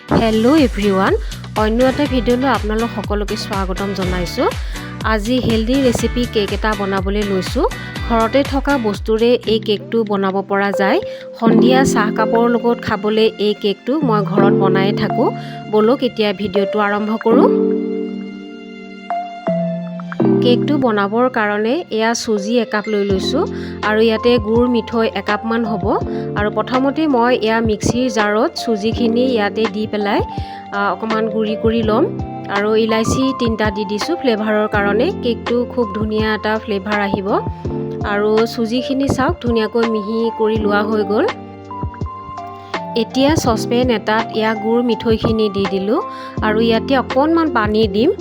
Hello' everyone, অন্য এটা ভিডিঅ'লৈ আপোনালোক সকলোকে স্বাগতম জনাইছোঁ। আজি হেল্ডি ৰেচিপি কেক এটা বনাবলৈ লৈছোঁ। ঘৰতে থকা বস্তুৰে এই কেকটো বনাব পৰা যায়। সন্ধিয়া চাহকাপৰ লগত খাবলৈ এই কেকটো মই ঘৰত বনায়ে থাকোঁ। ব'লক, এতিয়া ভিডিঅ'টো আৰম্ভ কৰোঁ। কেকটো বনাবৰ কাৰণে এয়া চুজি একাপ লৈ লৈছোঁ আৰু ইয়াতে গুৰ মিঠৈ একাপমান হ'ব। আৰু প্ৰথমতে মই এয়া মিক্সিৰ জাৰত চুজিখিনি ইয়াতে দি পেলাই অকণমান গুড়ি কৰি ল'ম আৰু ইলাচি 3টা দি দিছোঁ ফ্লেভাৰৰ কাৰণে। কেকটো খুব ধুনীয়া এটা ফ্লেভাৰ আহিব। আৰু চুজিখিনি চাওক, ধুনীয়াকৈ মিহি কৰি লোৱা হৈ গ'ল। এতিয়া চচপেন এটাত এয়া গুৰ মিঠৈখিনি দি দিলোঁ আৰু ইয়াতে অকণমান পানী দিম।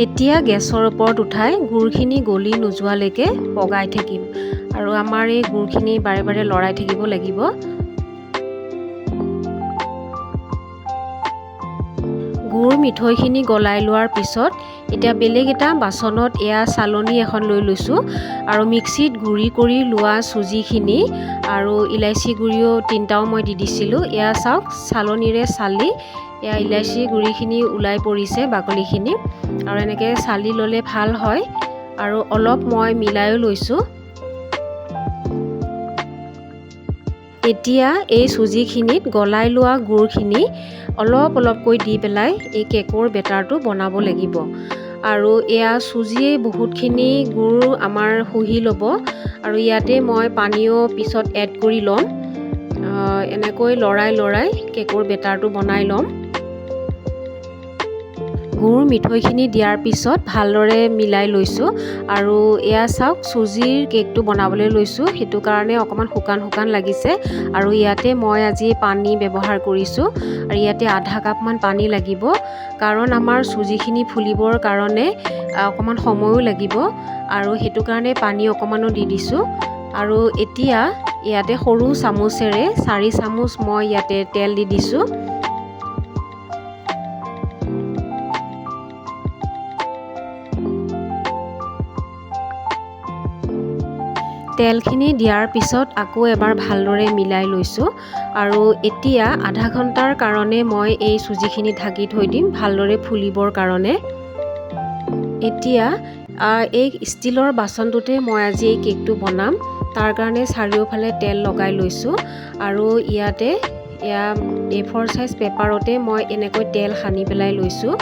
এতিয়া গেছৰ ওপৰত উঠাই গুড়খিনি গলি নোযোৱালৈকে পগাই থাকিম আৰু আমাৰ এই গুড়খিনি বাৰে বাৰে লৰাই থাকিব লাগিব। গুৰ মিঠৈখিনি গলাই লোৱাৰ পিছত এতিয়া বেলেগ এটা বাচনত এয়া চালনী এখন লৈ লৈছোঁ আৰু মিক্সিত গুড়ি কৰি লোৱা চুজিখিনি আৰু ইলাচি গুড়িও 3টাও মই দি দিছিলোঁ। এয়া চাওক, চালনীৰে চালি এয়া ইলাচি গুড়িখিনি ওলাই পৰিছে, বাকলিখিনি, আৰু এনেকৈ চালি ল'লে ভাল হয়। আৰু অলপ মই মিলাইও লৈছোঁ। এতিয়া এই চুজিখিনিত গলাই লোৱা গুড়খিনি অলপ অলপকৈ দি পেলাই এই কেকৰ বেটাৰটো বনাব লাগিব। আৰু এয়া চুজিয়ে বহুতখিনি গুড় আমাৰ শুহি ল'ব আৰু ইয়াতে মই পানীও পিছত এড কৰি ল'ম। এনেকৈ লৰাই লৰাই কেকৰ বেটাৰটো বনাই ল'ম। গুৰ মিঠৈখিনি দিয়াৰ পিছত ভালদৰে মিলাই লৈছোঁ। আৰু এয়া চাওক, চুজিৰ কেকটো বনাবলৈ লৈছোঁ, সেইটো কাৰণে অকণমান শুকান শুকান লাগিছে। আৰু ইয়াতে মই আজি পানী ব্যৱহাৰ কৰিছোঁ আৰু ইয়াতে আধা কাপমান পানী লাগিব, কাৰণ আমাৰ চুজিখিনি ফুলিবৰ কাৰণে অকণমান সময়ো লাগিব আৰু সেইটো কাৰণে পানী অকণমানো দি দিছোঁ। আৰু এতিয়া ইয়াতে সৰু চামুচেৰে 4 চামুচ মই ইয়াতে তেল দি দিছোঁ। তেলখিনি দিয়াৰ পিছত আকৌ এবাৰ ভালদৰে মিলাই লৈছোঁ। আৰু এতিয়া আধা ঘণ্টাৰ কাৰণে মই এই চুজিখিনি ঢাকি থৈ দিম ভালদৰে ফুলিবৰ কাৰণে। এতিয়া এই ষ্টীলৰ বাচনটোতে মই আজি এই কেকটো বনাম, তাৰ কাৰণে চাৰিওফালে তেল লগাই লৈছোঁ। আৰু ইয়াতে এয়া A4 size পেপাৰতে মই এনেকৈ তেল সানি পেলাই লৈছোঁ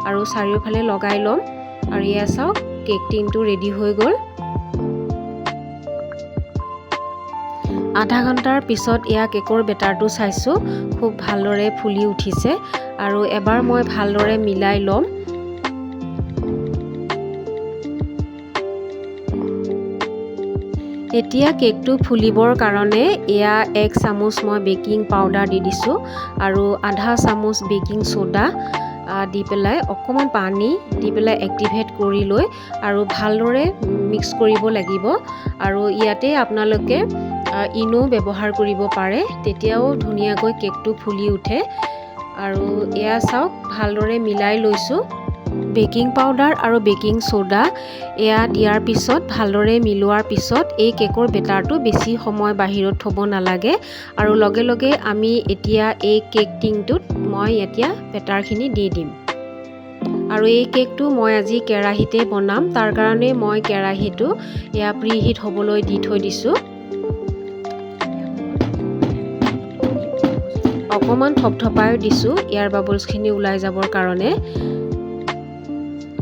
আৰু চাৰিওফালে লগাই ল'ম। আৰু এয়া চাওক, কেক টিনটো ৰেডি হৈ গ'ল। আধা ঘণ্টাৰ পিছত এয়া কেকৰ বেটাৰটো চাইছোঁ, খুব ভালদৰে ফুলি উঠিছে আৰু এবাৰ মই ভালদৰে মিলাই ল'ম। এতিয়া কেকটো ফুলিবৰ কাৰণে এয়া 1 চামুচ মই বেকিং পাউডাৰ দি দিছোঁ আৰু আধা চামুচ বেকিং চ'ডা দি পেলাই অকণমান পানী দি পেলাই এক্টিভেট কৰি লৈ আৰু ভালদৰে মিক্স কৰিব লাগিব। আৰু ইয়াতে আপোনালোকে ইনো ব্যৱহাৰ কৰিব পাৰে, তেতিয়াও ধুনীয়াকৈ কেকটো ফুলি উঠে। আৰু এয়া চাওক, ভালদৰে মিলাই লৈছোঁ। বেকিং পাউডাৰ আৰু বেকিং চ'ডা এয়া দিয়াৰ পিছত ভালদৰে মিলোৱাৰ পিছত এই কেকৰ বেটাৰটো বেছি সময় বাহিৰত থ'ব নালাগে। আৰু লগে লগে আমি এতিয়া এই কেক টিনটোত মই এতিয়া বেটাৰখিনি দি দিম। আৰু এই কেকটো মই আজি কেৰাহীতে বনাম, তাৰ কাৰণে মই কেৰাহীটো এয়া প্ৰি হিট হ'বলৈ দি থৈ দিছোঁ। অকণমান থপথপায়ো দিছোঁ ইয়াৰ বাবলছখিনি ওলাই যাবৰ কাৰণে।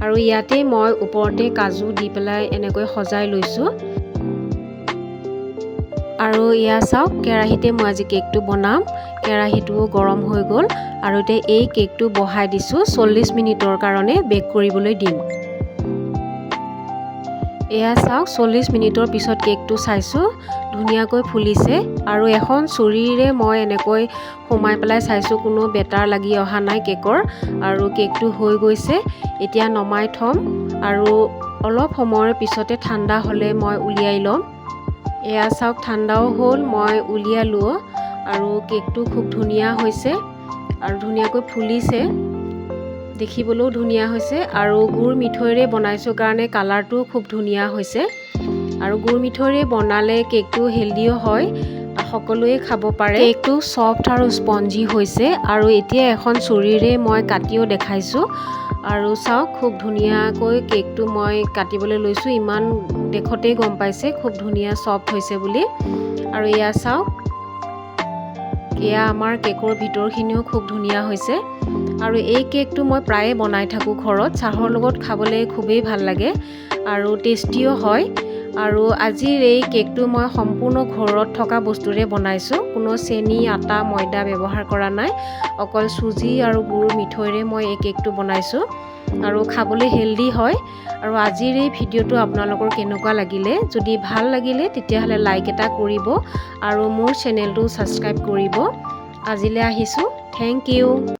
আৰু ইয়াতে মই ওপৰতে কাজু দি পেলাই এনেকৈ সজাই লৈছোঁ। আৰু এয়া চাওক, কেৰাহীতে মই আজি কেকটো বনাম। কেৰাহীটোও গৰম হৈ গ'ল আৰু এতিয়া এই কেকটো বহাই দিছোঁ, 40 মিনিটৰ কাৰণে বেক কৰিবলৈ দিম। এয়া চাওক, 40 মিনিটৰ পিছত কেকটো চাইছোঁ, ধুনীয়াকৈ ফুলিছে। আৰু এখন চুৰিৰে মই এনেকৈ সোমাই পেলাই চাইছোঁ, কোনো বেটাৰ লাগি অহা নাই কেকৰ। আৰু কেকটো হৈ গৈছে, এতিয়া নমাই থ'ম আৰু অলপ সময়ৰ পিছতে ঠাণ্ডা হ'লে মই উলিয়াই ল'ম। এয়া চাওক, ঠাণ্ডাও হ'ল, মই উলিয়ালোও আৰু কেকটো খুব ধুনীয়া হৈছে আৰু ধুনীয়াকৈ ফুলিছে, দেখিবলৈও ধুনীয়া হৈছে। আৰু গুৰ মিঠৈৰে বনাইছোঁ কাৰণে কালাৰটোও খুব ধুনীয়া হৈছে। আৰু গুৰ মিঠৈৰে বনালে কেকটো হেল্ডিও হয়, সকলোৱে খাব পাৰে। কেকটো ছফ্ট আৰু স্পঞ্জি হৈছে আৰু এতিয়া এখন চুৰিৰে মই কাটিও দেখাইছোঁ। আৰু চাওক, খুব ধুনীয়াকৈ কেকটো মই কাটিবলৈ লৈছোঁ। ইমান দেখতেই গম পাইছে খুব ধুনীয়া ছফ্ট হৈছে বুলি। আৰু এয়া চাওক, এয়া আমাৰ কেকৰ ভিতৰখিনিও খুব ধুনীয়া হৈছে। আৰু এই কেকটো মই প্ৰায়ে বনাই থাকোঁ ঘৰত। চাহৰ লগত খাবলৈ খুবেই ভাল লাগে আৰু টেষ্টিও হয়। আৰু আজিৰ এই কেকটো মই সম্পূৰ্ণ ঘৰত থকা বস্তুৰে বনাইছোঁ। কোনো চেনি, আটা, ময়দা ব্যৱহাৰ কৰা নাই। অকল চুজি আৰু গুৰ মিঠৈৰে মই এই কেকটো বনাইছোঁ আৰু খাবলৈ হেল্ডি হয়। আৰু আজিৰ এই ভিডিঅ'টো আপোনালোকৰ কেনেকুৱা লাগিলে? যদি ভাল লাগিলে, তেতিয়াহ'লে লাইক এটা কৰিব আৰু মোৰ চেনেলটো ছাবস্ক্ৰাইব কৰিব। আজিলৈ আহিছোঁ। Thank U.